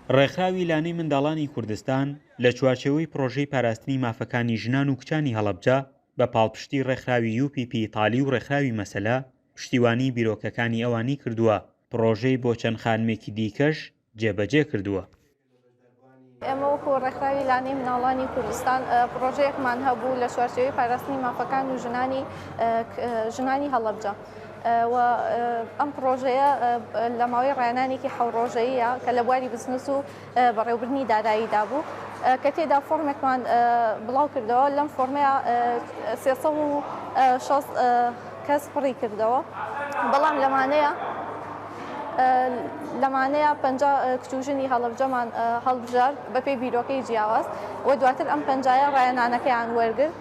ڕێکخراوی لانەی منداڵانی کوردستان لە چوارچێوەی پڕۆژەی پاراستنی مافەکانی ژنان و کچانی هەڵەبجە بە پاڵپشتی ڕێکخراوی UPP ئیتالی و ڕێکخراوی مەسەلە پشتیوانی بیرۆکەکانی ئەوانی کردووە، پڕۆژەی بۆ چەند خانمێکی دیکەش جێبەجێ کردووە. ئێمە وەکو ڕێکخراوی لانەی مناڵانی کوردستان پڕۆژەیەکمان هەبوو لە چوارچێوەی پاراستنی مافەکان و ژنانی ژنانی هەڵەبجە و ئەم پڕۆژەیە لە ماوەی ڕایەنانێکی حەو ڕۆژەیە کە لە بواری بزنس و بەڕێوبردنی داراییدا بوو کە تێدا فۆرمێکمان بڵاو کردەوە لەم فۆرمەیە 360 کەس پڕی کردەوە بەڵام لەمانەیە لەمانەیە 50 کچ و ژنی هەڵەبجەمان هەڵبژارد بەپێی بیرۆکەی جیاواز و دواتر ئەم پەنجایە ڕایەنانەکەیان وەرگرت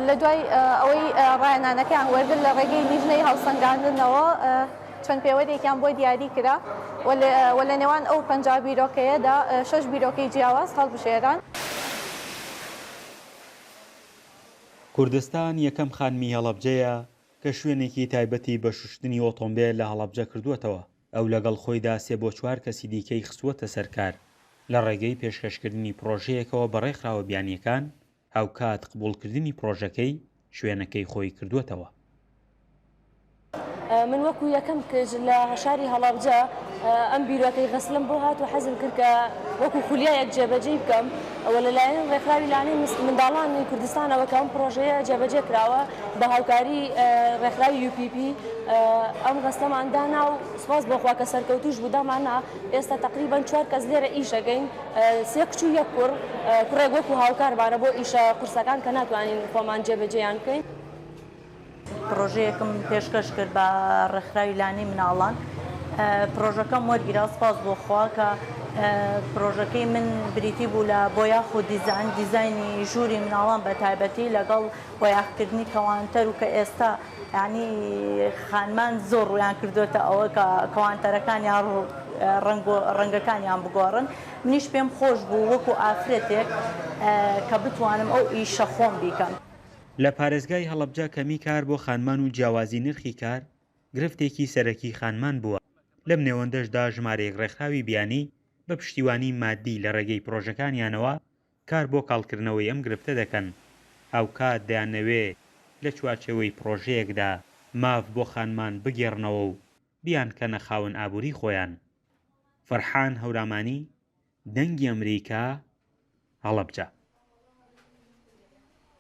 لە دوای ئەوەی ڕایەنانەکەیان وەرگرت لە ڕێگەی لیژنەی هەڵسەنگاندنەوە چەند پێوەرێکیان بۆ دیاری کرا و لە نێوان ئەو 50 بیرۆکەیەدا شەش بیرۆکەی جیاواز هەڵبژێران. کوردستان یەکەم خانمی هەڵەبجەیە کە شوێنێکی تایبەتی بە شوشتنی ئۆتۆمبێل لە هەڵەبجە کردووەتەوە، ئەو لەگەڵ خۆیدا سێ بۆ چوار کەسی دیکەی خستووەتە سەر کار، لە ڕێگەی پێشکەشکردنی پڕۆژەیەکەوە بە ڕێکخراوە بیانییەکان، هاوکات قبوڵکردنی پڕۆژەکەی، شوێنەکەی خۆی کردووەتەوە. من وەکو یەکەم کچ لە شاری هەڵەبجە ئەم بیرۆکەی غەسلم بۆ هات و حەزم کرد کە وەکو خولیایەک جێبەجێی بکەم و لەلایەن ڕێکخراوی لانەی منداڵانی کوردستانەوە کە ئەم پڕۆژەیە جێبەجێ کراوە بە هاوکاری ڕێکخراوی UPP ئەم غەسلەمان دانا و سوپاس بۆ خوا کە سەرکەوتوش بوو داماننا ئێستا تەقریبەن چوار کەس لێرە ئیشەکەین سێ کچ و یەک کوڕ کوڕێک وەکو هاوکارمانە بۆ ئیشە قورسەکان کە ناتوانین خۆمان جێبەجێیان بکەین. پڕۆژەیەکم پێشکەش کرد بە ڕێکخراوی لانەی مناڵان پڕۆژەکەم وەرگیرا سپاس بۆ خوا کە پڕۆژەکەی من بریتی بوو لە بۆیاخ و دیزاین دیزاینی ژووری مناڵان بە تایبەتی لەگەڵ بۆیاخکردنی کەوانتەر و کە ئێستا یعنی خانمان زۆر ڕوویان کردوێتە ئەوە کە کەوانتەرەکانیان ڕەنگ ڕەنگەکانیان بگۆڕن منیش پێم خۆش بوو وەکو ئافرەتێک کە بتوانم ئەو ئیشە خۆم بیکەم. لە پارێزگای هەڵەبجە کەمی کار بۆ خانمان و جیاوازی نرخی کار گرفتێکی سەرەکی خانمان بووە، لەم نێوەندەشدا ژمارەیەک ڕێکخراوی بیانی بە پشتیوانی مادی لە ڕێگەی پڕۆژەکانیانەوە کار بۆ کاڵکردنەوەی ئەم گرفتە دەکەن، هاوکات دەیانەوێ لە چوارچێوەی پڕۆژەیەکدا ماف بۆ خانمان بگێڕنەوە و بیانکەنە خاوەن ئابووری خۆیان. فەرحان هەورامانی، دەنگی ئەمریکا، هەڵەبجە.